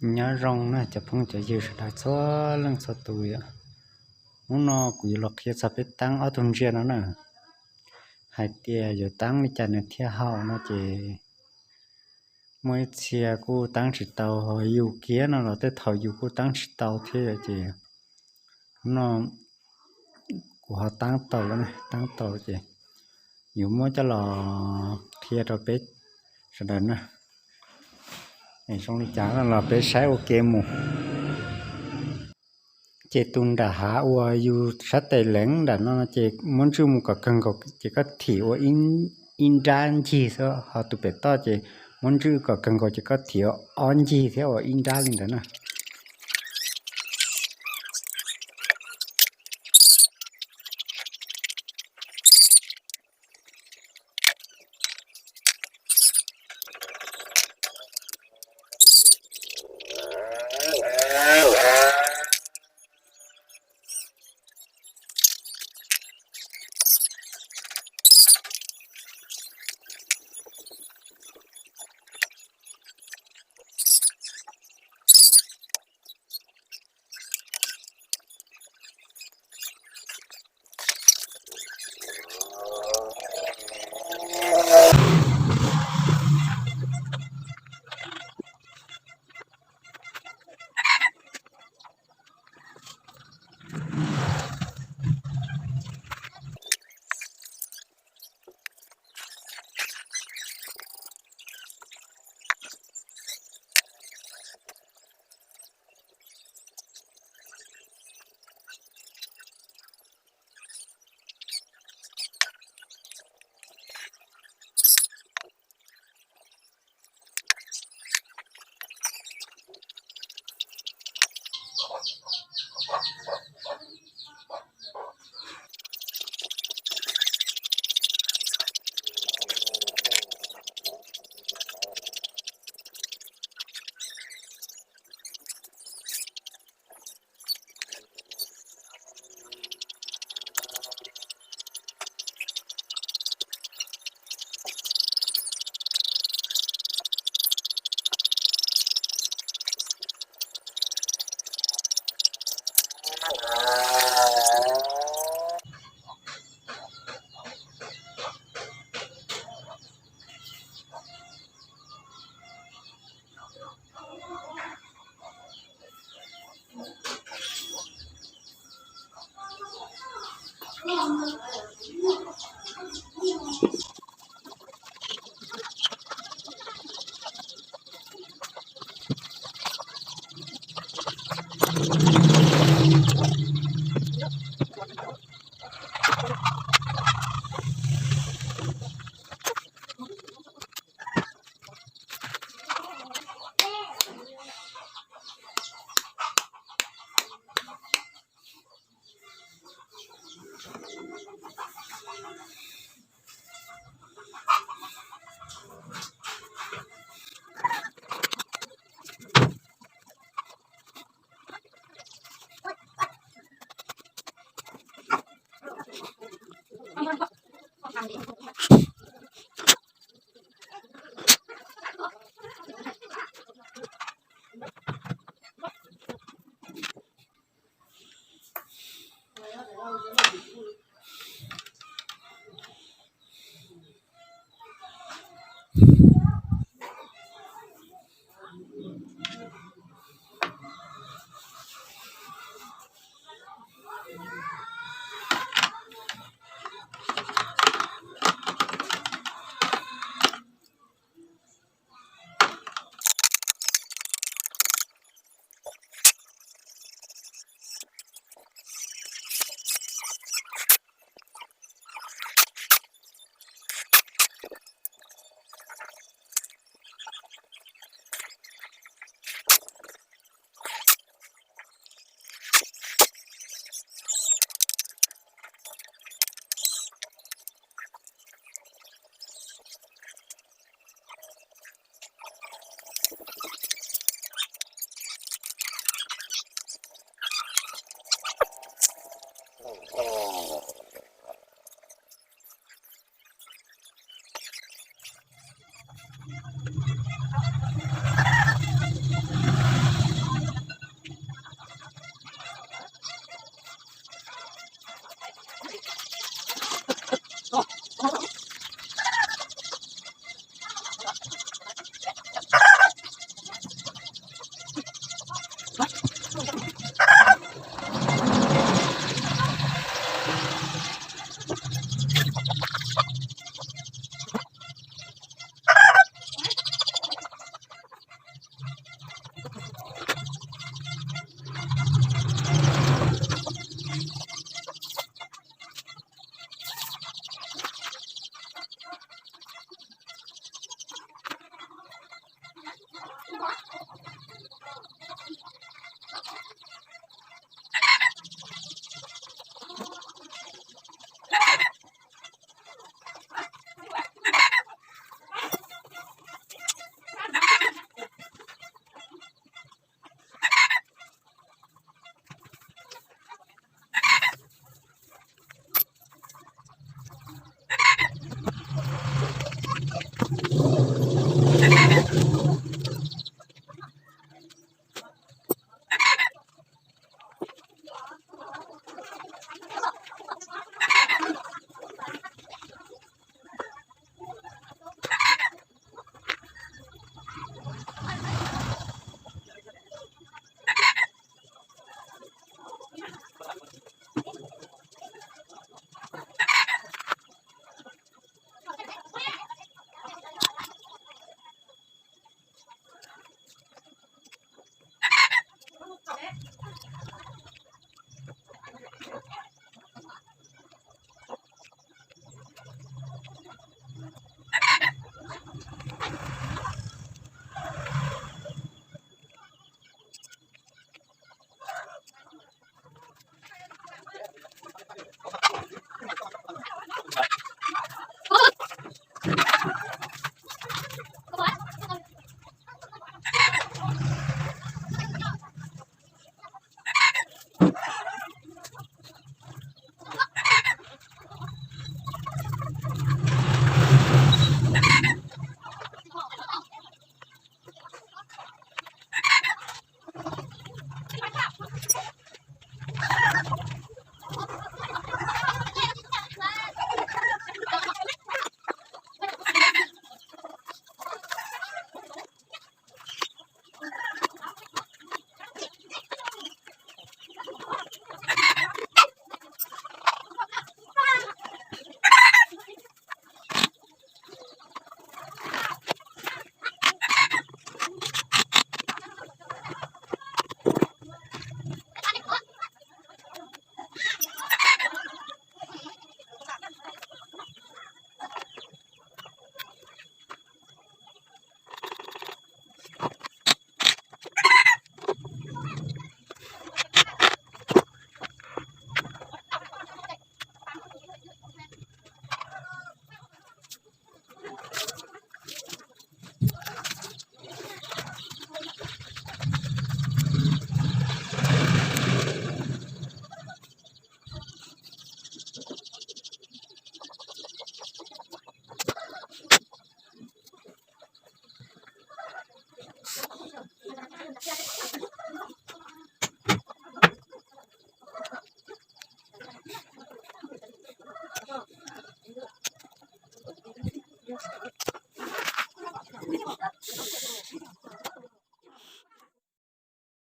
Nyob zoo na cov phooj cov ywg sawv daws txhua leej txhua tus yom. Hnub no kuv yuav los qhia txog peb taab ob tug ntsia no na, hais tias yuav taab li cas nws thiaj haum no ces muaj ib txhia kuj taab tsis tau, ho yug kiag no los tej thaum yug kuj taab tsis tau thiab ces hnub no kuv ho taab tau lawm, taab tau ces yuav muab coj los qhia rau peb sawv daws na. Zoo li cas no los peb saib ua ke mus. Ces tus nram hav uas yus sab tes leev nram no ces muab ntswj mus kom kawg nkaus ces koj thim ua ib nrab ncig xwb, ho tus pem toj ces muab ntswj kom kawg nkaus ces koj thim ua ob ncig thiab ua ib nrab li ntawd na.